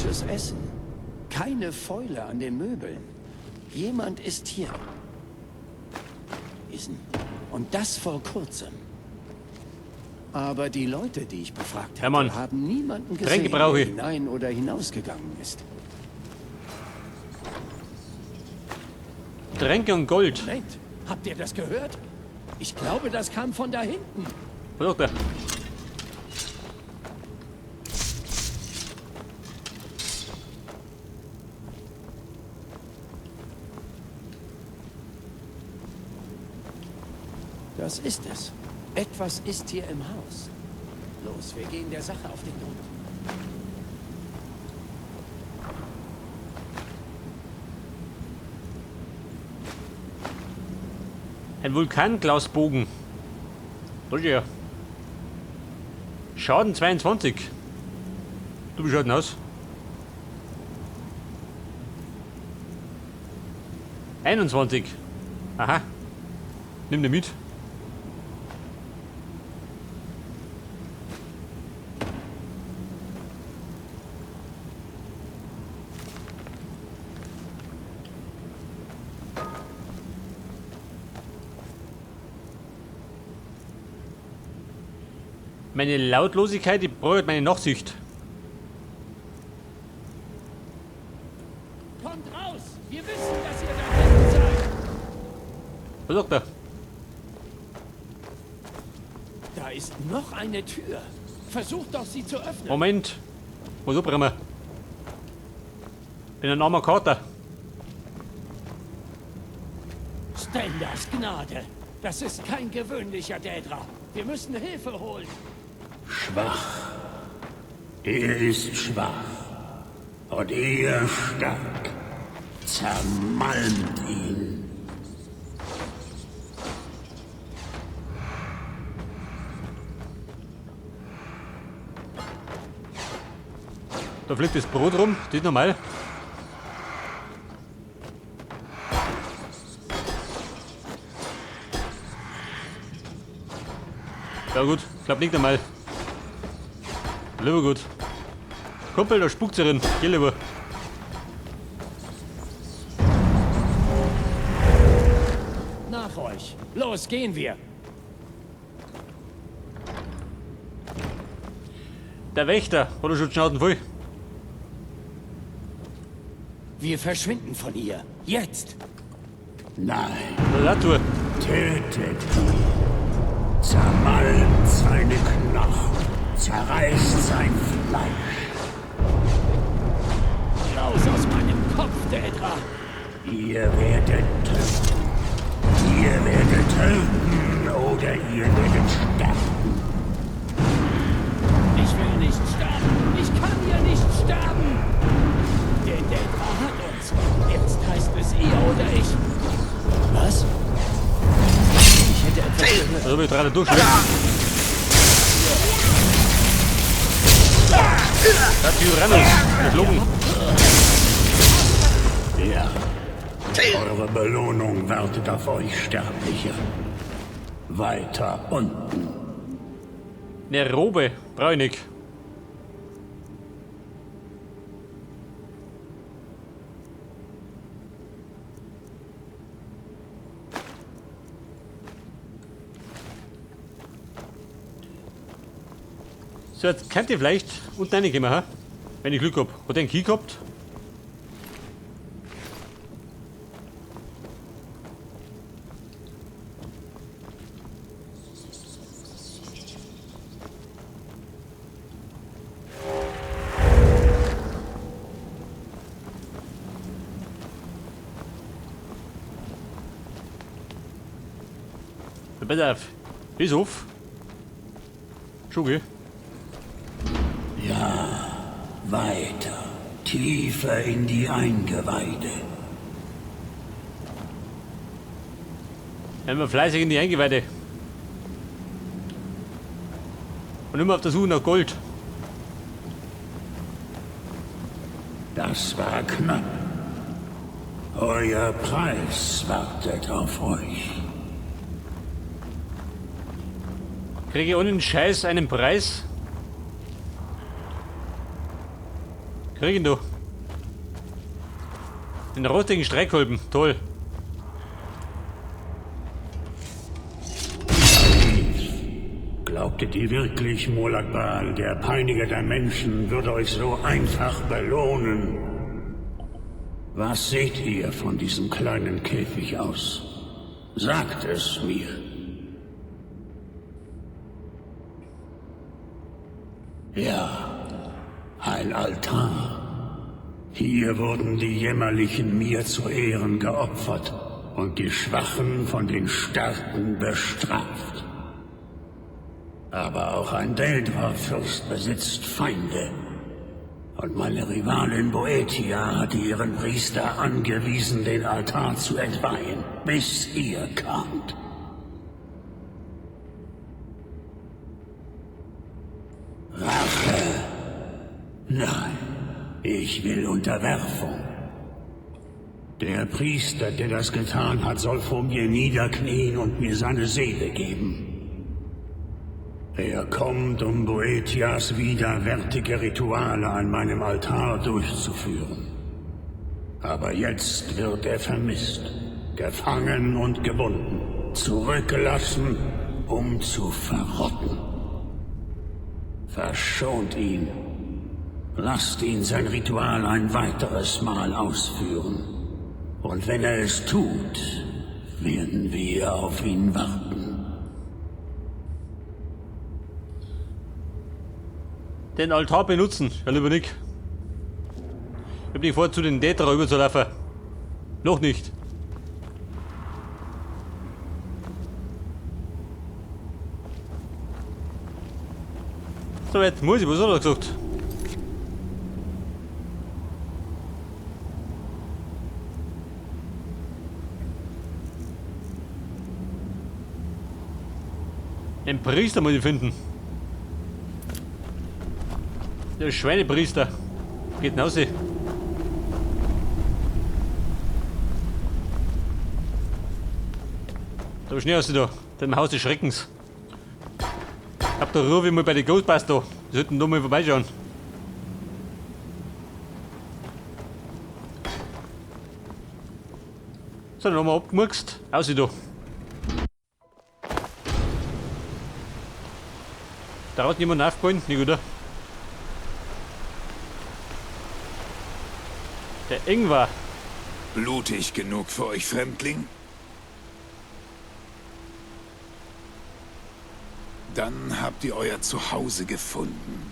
Frisches Essen. Keine Fäule an den Möbeln. Jemand ist hier gewesen. Und das vor kurzem. Aber die Leute, die ich befragt hatte, Hermann, haben niemanden Tränke gesehen, brauche der ich. hinein oder hinausgegangen ist. Tränke und Gold. Moment, habt ihr das gehört? Ich glaube, das kam von da hinten. Was sagt er? Das ist es. Etwas ist hier im Haus. Los, wir gehen der Sache auf den Grund. Ein Vulkanglasbogen. Das ist ja. Schaden 22. Du, wie schaut denn aus? 21. Aha. Nimm den mit. Meine Lautlosigkeit, die braucht meine Nachsicht. Kommt raus! Wir wissen, dass ihr da hinten seid! Was sagt er? Da ist noch eine Tür. Versucht doch, sie zu öffnen. Moment. Muss abbrennen. Bin ein armer Kater. Stenders Gnade. Das ist kein gewöhnlicher Daedra. Wir müssen Hilfe holen. Schwach. Er ist schwach. Und er stark. Zermalmt ihn. Da fliegt das Brot rum, das ist normal. Ja gut, klappt nicht einmal. Lieber gut. Kumpel, da spuckt sie drin. Geh lieber. Nach euch. Los, gehen wir. Der Wächter hat er schon die Schnauzen voll. Wir verschwinden von hier. Jetzt. Nein. Natur. Tötet ihn. Zermalmt seine Knochen. Zerreißt sein Fleisch. Raus aus meinem Kopf, Daedra. Ihr werdet töten. Ihr werdet töten oder ihr werdet sterben. Ich will nicht sterben. Ich kann hier nicht sterben. Der Daedra hat uns. Jetzt heißt es ihr oder ich. Was? Ich hätte etwas gehört. Also bin ich gerade durch. Der Tyrannus. Geschlungen. Ja. Eure Belohnung wartet auf euch, Sterbliche. Weiter unten. Eine Robe. Brauch ich nicht. So, jetzt könnt ihr vielleicht unten reinkommen, ha? Wenn ich Glück hab. Hat er einen Key gehabt? Pass auf. Ist auf. Schon, gell? Ja, weiter. Tiefer in die Eingeweide. Immer fleißig in die Eingeweide. Und immer auf der Suche nach Gold. Das war knapp. Euer Preis wartet auf euch. Kriege ich ohne den Scheiß einen Preis? Krieg ihn du. Den rostigen Streckkolben. Toll. Glaubtet ihr wirklich, Molag Bal, der Peiniger der Menschen, würde euch so einfach belohnen? Was seht ihr von diesem kleinen Käfig aus? Sagt es mir. Ja, ein Altar. Hier wurden die Jämmerlichen mir zu Ehren geopfert und die Schwachen von den Starken bestraft. Aber auch ein Daedra-Fürst besitzt Feinde. Und meine Rivalin Boetia hatte ihren Priester angewiesen, den Altar zu entweihen, bis ihr kamt. Rache? Nein, ich will Unterwerfung. Der Priester, der das getan hat, soll vor mir niederknien und mir seine Seele geben. Er kommt, um Boetias widerwärtige Rituale an meinem Altar durchzuführen. Aber jetzt wird er vermisst, gefangen und gebunden, zurückgelassen, um zu verrotten. Verschont ihn. Lasst ihn sein Ritual ein weiteres Mal ausführen. Und wenn er es tut, werden wir auf ihn warten. Den Altar benutzen, ja lieber Nick. Ich hab nicht vor, zu den Daedra rüberzulaufen. Noch nicht. So, jetzt muss ich, was hat er gesagt? Den Priester muss ich finden. Der Schweinepriester. Geht denn raus? Da schnell aus da. Dem Haus des Schreckens. Ich hab da rufe ich mal bei den Ghostbusters. Die sollten da mal vorbeischauen. So, dann haben wir abgemurkst. Aus da. Da hat niemand aufgefallen, nicht oder? Der Ingwer. Blutig genug für euch, Fremdling? Dann habt ihr euer Zuhause gefunden.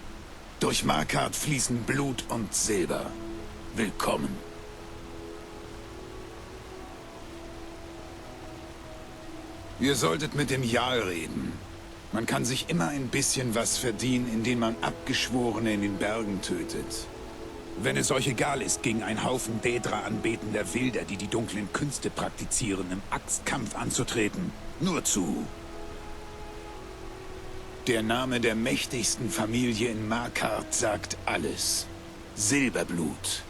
Durch Markarth fließen Blut und Silber. Willkommen. Ihr solltet mit dem Jarl reden. Man kann sich immer ein bisschen was verdienen, indem man Abgeschworene in den Bergen tötet. Wenn es euch egal ist, gegen einen Haufen Daedra anbetender Wilder, die die dunklen Künste praktizieren, im Axtkampf anzutreten, nur zu. Der Name der mächtigsten Familie in Markarth sagt alles. Silberblut.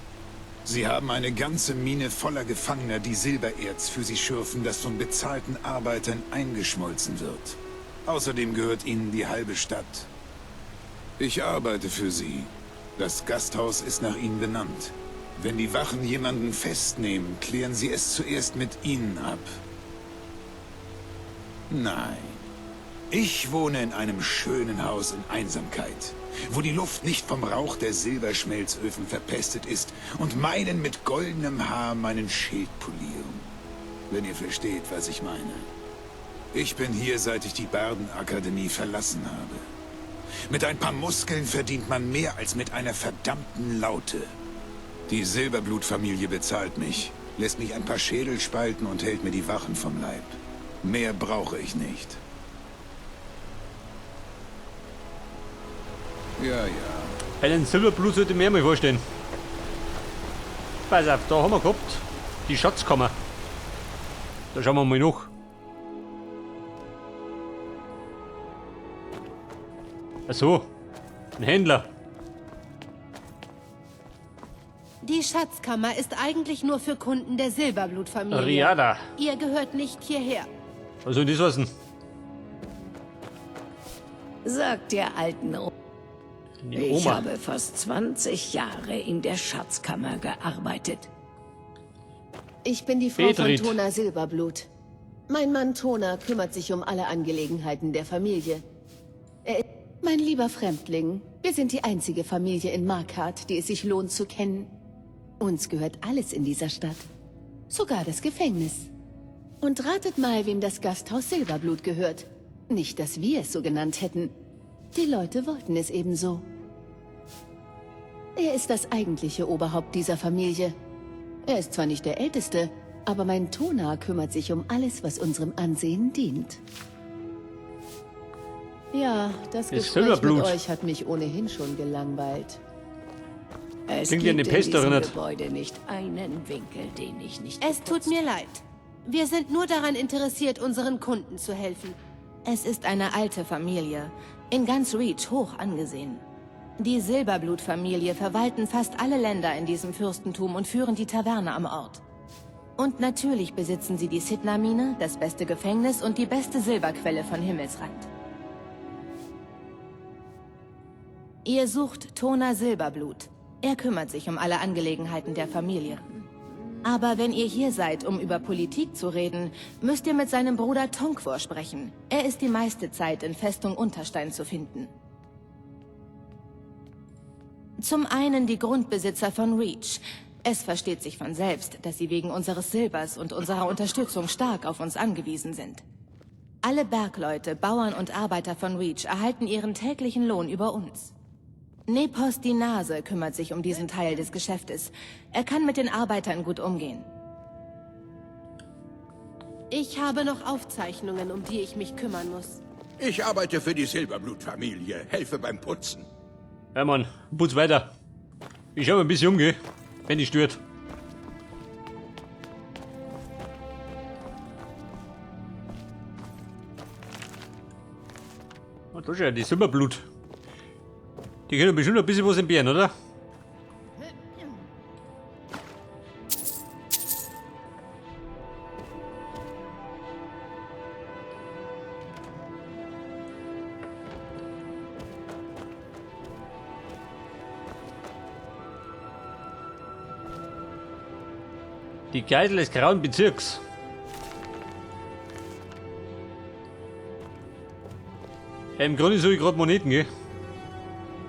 Sie haben eine ganze Mine voller Gefangener, die Silbererz für sie schürfen, das von bezahlten Arbeitern eingeschmolzen wird. Außerdem gehört ihnen die halbe Stadt. Ich arbeite für sie. Das Gasthaus ist nach ihnen benannt. Wenn die Wachen jemanden festnehmen, klären sie es zuerst mit ihnen ab. Nein. Ich wohne in einem schönen Haus in Einsamkeit, wo die Luft nicht vom Rauch der Silberschmelzöfen verpestet ist und Meinen mit goldenem Haar meinen Schild polieren. Wenn ihr versteht, was ich meine. Ich bin hier, seit ich die Bardenakademie verlassen habe. Mit ein paar Muskeln verdient man mehr als mit einer verdammten Laute. Die Silberblutfamilie bezahlt mich, lässt mich ein paar Schädel spalten und hält mir die Wachen vom Leib. Mehr brauche ich nicht. Ja, ja. Einen Silberblut sollte ich mir mal vorstellen. Pass auf, da haben wir gehabt die Schatzkammer. Da schauen wir mal nach. Ach so, ein Händler. Die Schatzkammer ist eigentlich nur für Kunden der Silberblutfamilie. Riada. Ihr gehört nicht hierher. Was soll das heißen? Sagt der alten O. Die Ich Oma. habe fast 20 Jahre in der Schatzkammer gearbeitet. Ich bin die Frau Petrit. von Tona Silberblut. Mein Mann Tona kümmert sich um alle Angelegenheiten der Familie. Er ist mein lieber Fremdling. Wir sind die einzige Familie in Markarth, die es sich lohnt zu kennen. Uns gehört alles in dieser Stadt. Sogar das Gefängnis. Und ratet mal, wem das Gasthaus Silberblut gehört. Nicht, dass wir es so genannt hätten. Die Leute wollten es ebenso. Er ist das eigentliche Oberhaupt dieser Familie. Er ist zwar nicht der Älteste, aber mein Tona kümmert sich um alles, was unserem Ansehen dient. Ja, das Ist Gespräch mit Silberblut. euch hat mich ohnehin schon gelangweilt. Es Klingt wie an gibt die in Pest diesem erinnert. Gebäude nicht einen Winkel, den ich nicht Es tut mir leid. Wir sind nur daran interessiert, unseren Kunden zu helfen. Es ist eine alte Familie, in ganz Reach hoch angesehen. Die Silberblutfamilie verwalten fast alle Länder in diesem Fürstentum und führen die Taverne am Ort. Und natürlich besitzen sie die Sidna-Mine, das beste Gefängnis und die beste Silberquelle von Himmelsrand. Ihr sucht Tona Silberblut. Er kümmert sich um alle Angelegenheiten der Familie. Aber wenn ihr hier seid, um über Politik zu reden, müsst ihr mit seinem Bruder Tonquor sprechen. Er ist die meiste Zeit in Festung Unterstein zu finden. Zum einen die Grundbesitzer von Reach. Es versteht sich von selbst, dass sie wegen unseres Silbers und unserer Unterstützung stark auf uns angewiesen sind. Alle Bergleute, Bauern und Arbeiter von Reach erhalten ihren täglichen Lohn über uns. Nepos die Nase kümmert sich um diesen Teil des Geschäftes. Er kann mit den Arbeitern gut umgehen. Ich habe noch Aufzeichnungen, um die ich mich kümmern muss. Ich arbeite für die Silberblutfamilie, helfe beim Putzen. Ja, Mann, putz weiter. Ich schau mal ein bisschen um, gell? Wenn die stört. Oh, da ist ja die Silberblut. Die können bestimmt ein bisschen was entbehren, oder? Die Geisel des Grauen Bezirks. Ja, im Grunde suche ich gerade Moneten, gell?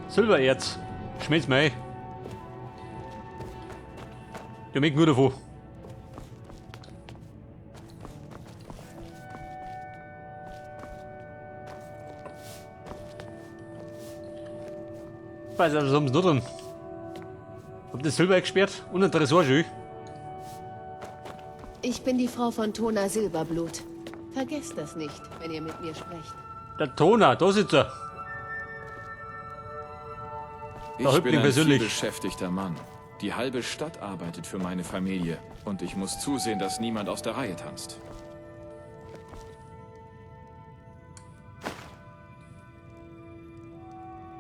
Silbererz. Schmelz mir ein. Der merkt nur davon. Weiß also, was haben sie noch drin? Hab das Silber gesperrt und ein Tresor schön. Ich bin die Frau von Tona Silberblut. Vergesst das nicht, wenn ihr mit mir sprecht. Der Tona, da sitzt er. Der Ich Häuptling bin ein persönlich. vielbeschäftigter Mann. Die halbe Stadt arbeitet für meine Familie. Und ich muss zusehen, dass niemand aus der Reihe tanzt.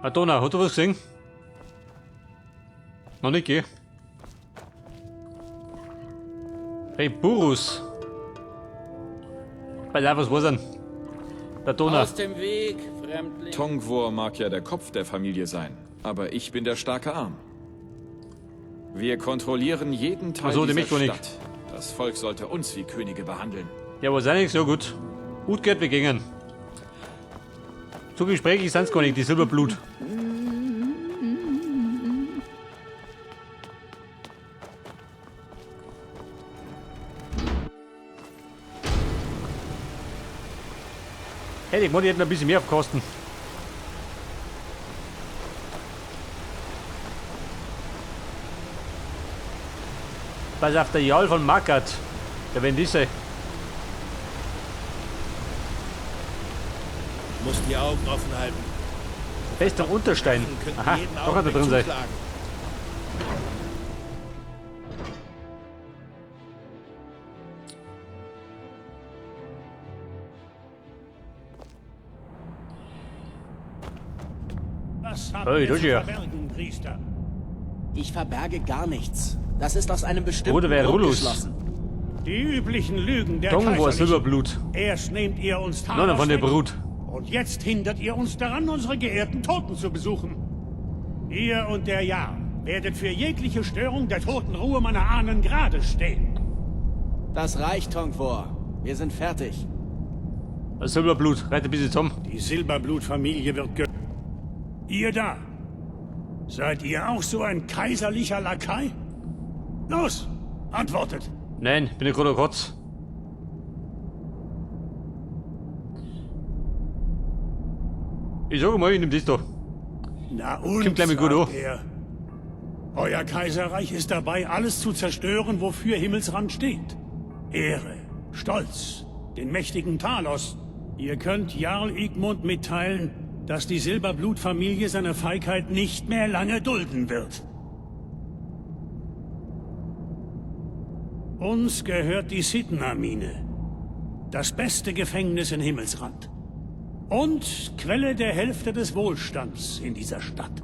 Ah, Tona, hat du was gesehen? Noch nicht, gell? Hey, Burus. Bei der, was war's denn? Der Tona. Aus dem Weg, Fremdling. Tongvor mag ja der Kopf der Familie sein, aber ich bin der starke Arm. Wir kontrollieren jeden Teil Ach so, die dieser möchte ich Stadt. Das Volk sollte uns wie Könige behandeln. Ja, was auch nicht so gut. Gut geht, wir gingen. So gesprächig sind's gar nicht, die Silberblut. Hey, ich meine, die hätten ein bisschen mehr aufkosten. Pass auf, der Jarl von Markarth. Der wenn die sein. Muss die Augen offen halten. Festung Unterstein. Könnten Aha, jeden da kann er Augenblick drin sein. zuschlagen. Was habt Hey, ihr das zu hier. verbergen, Priester? Ich verberge gar nichts. Das ist aus einem bestimmten Bruder, wer Grund Rulus? geschlossen. Die üblichen Lügen der Tongvor Kaiserlichen. Silberblut. Erst nehmt ihr uns Nonne von der Taros weg, Brut. Und jetzt hindert ihr uns daran, unsere geehrten Toten zu besuchen. Ihr und der Jarl werdet für jegliche Störung der toten Ruhe meiner Ahnen gerade stehen. Das reicht, Thongvor. Wir sind fertig. Das Silberblut, rette ein bisschen zusammen. Die Silberblutfamilie wird ge... Ihr da! Seid ihr auch so ein kaiserlicher Lakai? Los, antwortet! Nein, bin ich gerade Kotz. Ich sag mal, ich nehm das da. Na und, Kommt gleich mal gut sagt an. er. Euer Kaiserreich ist dabei, alles zu zerstören, wofür Himmelsrand steht. Ehre, Stolz, den mächtigen Talos. Ihr könnt Jarl Igmund mitteilen, dass die Silberblutfamilie seine Feigheit nicht mehr lange dulden wird. Uns gehört die Sidna-Mine. Das beste Gefängnis in Himmelsrand. Und Quelle der Hälfte des Wohlstands in dieser Stadt.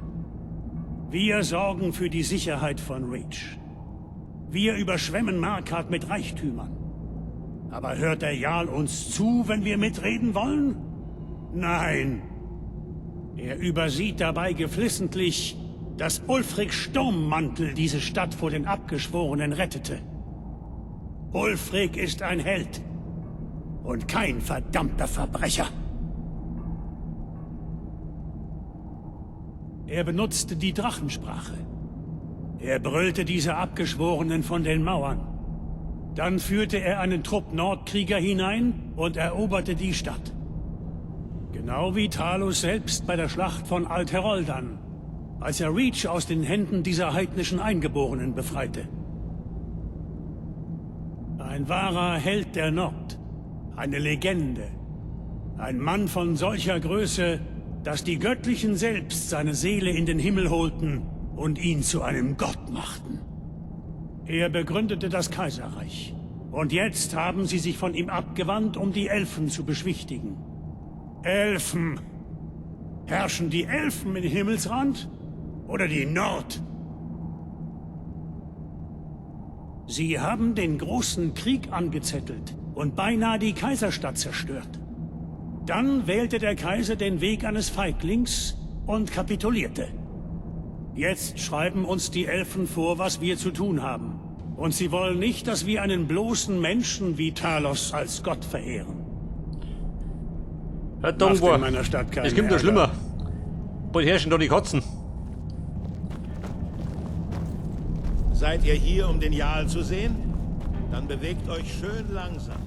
Wir sorgen für die Sicherheit von Reach. Wir überschwemmen Markarth mit Reichtümern. Aber hört der Jarl uns zu, wenn wir mitreden wollen? Nein. Er übersieht dabei geflissentlich, dass Ulfric Sturmmantel diese Stadt vor den Abgeschworenen rettete. Ulfric ist ein Held und kein verdammter Verbrecher. Er benutzte die Drachensprache. Er brüllte diese Abgeschworenen von den Mauern. Dann führte er einen Trupp Nordkrieger hinein und eroberte die Stadt. Genau wie Talos selbst bei der Schlacht von Alt-Heroldan, als er Reach aus den Händen dieser heidnischen Eingeborenen befreite. Ein wahrer Held der Nord. Eine Legende. Ein Mann von solcher Größe, dass die Göttlichen selbst seine Seele in den Himmel holten und ihn zu einem Gott machten. Er begründete das Kaiserreich. Und jetzt haben sie sich von ihm abgewandt, um die Elfen zu beschwichtigen. Elfen! Herrschen die Elfen in Himmelsrand? Oder die Nord? Sie haben den großen Krieg angezettelt und beinahe die Kaiserstadt zerstört. Dann wählte der Kaiser den Weg eines Feiglings und kapitulierte. Jetzt schreiben uns die Elfen vor, was wir zu tun haben. Und sie wollen nicht, dass wir einen bloßen Menschen wie Talos als Gott verehren. Herr Macht Thongvor, in meiner Stadt keinen es kommt doch Ärger. schlimmer. Bald herrschen da die Katzen. Seid ihr hier, um den Jarl zu sehen? Dann bewegt euch schön langsam.